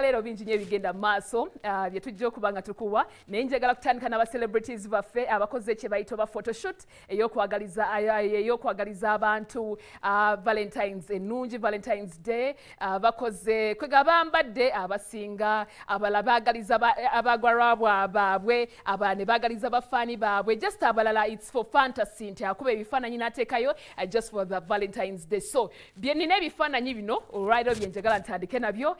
Leero bingi nnyo ebigenda mu maaso bye tujja okuba nga tukuwa, naye njagala kutandika n'aba celebrities baffe abakoze kye bayita oba photoshoot ey'okwagaliza abantu Valentines ennungi, Valentines Day. Bakoze kwega bambadde abasinga, abalala baagaliza abaagwalwa baabwe, abalala ne baagaliza bafaani baabwe, just abalala it's for fantasy nti akuba ebifaananyi n'ateekayo just for the Valentines Day. So bye nina ebifaananyi bino olwaliro bye njagala ntandike nabyo.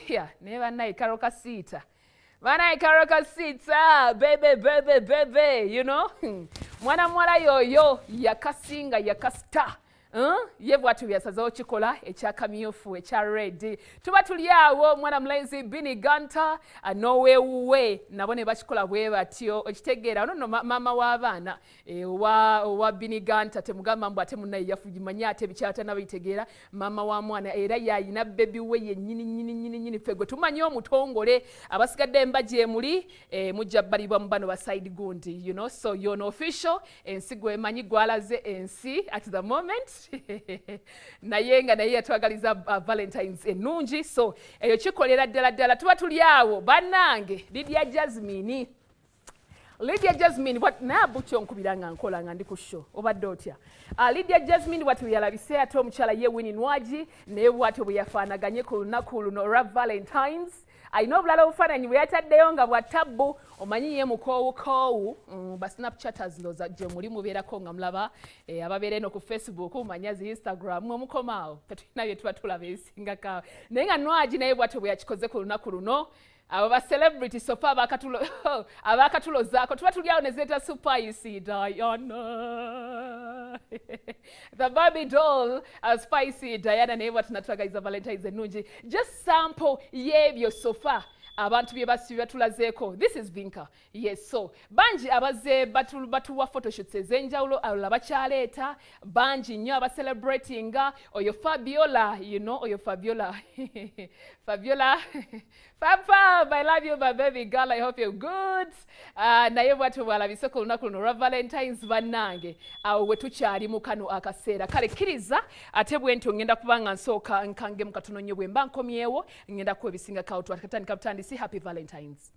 Yeah, naye bannaye Karole Kasita, banaye Karole Kasita, bebe bebe bebe, mwana muwala yoyo yakasinga yakasita. Ye bwatyo byasazeho kikola ekyakamyufu ekya red. Tuba tuli awo, mwana mulenzi Beenie Gunter n'owewuwe nabo ne bakikola bwe batyo. Okitegeera, ono nno maama w'abaana owa Beenie Gunter, temugamba mbu ate munnaye yafugimanye ate bikyatana bitegeera. Maama wa mwana era yayina baby we yennyini nyini nyini nyini. Ffe gwe tumanyi omutongole, abasigadde mba gyemuli mujja bbalibwa mu bano ba side gundi. So yono official ensi gwemanyi gwalaze ensi at the moment, naye nga naye yatwagaliza Valentines ennungi. So eyo kikolera ddala ddala. Tuba tuli awo, bannange, Lydia Jasmine, Lydia Jasmine, naye bukyo nkubira nga nkola nga ndi ku show, obadde otya? Lydia Jasmine bwatyo bwe yalabise, ate omukyala ye Winnie Nwagi naye bwatyo bwe yafaanaganye ku lunaku luno olwa Valentines. Alina obulala obufaananyi bwe yataddeyo nga bwa tabbu. Omanyi ye mukoowukoowu, ba Snapchatters ndowooza gye muli mubeerako nga mulaba ababeera eno ku Facebook, manya zi Instagram, mwe mukomaawo, tetulina bye tuba tulaba ebisingako awo. Naye nga Nwagi naye bwatyo bwe yakikoze ku lunaku luno. Abo ba celebrity so far abakatulozaako. Tuba tuli awo ne zeeta Spice Diana, the Barbie doll, Spice Diana naye bwati natwagaliza Valentines ennungi. Just sample y'ebyo so far abantu bye batulazeeko. This is Vinka, yes. So bangi abazze batuwa photoshoots ez'enjawulo, abalala bakyaleeta, bangi nnyo abacelebratinga. Oyo Fabiola, oyo Fabiola, Fabiola, Fab Fab, I love you, my baby girl, I hope you're good. Naye bwatyo bwalabise ku lunaku luno olwa Valentines. Bannange, awo we tukyali mu kano akaseera. Kale kkiriza ate bwe ntyo ngenda kuba nga nsooka nkangemu katono nnyo, bwe mba nkomyewo ngenda kuwa ebisingako. Twatandika butandisi. Happy Valentines.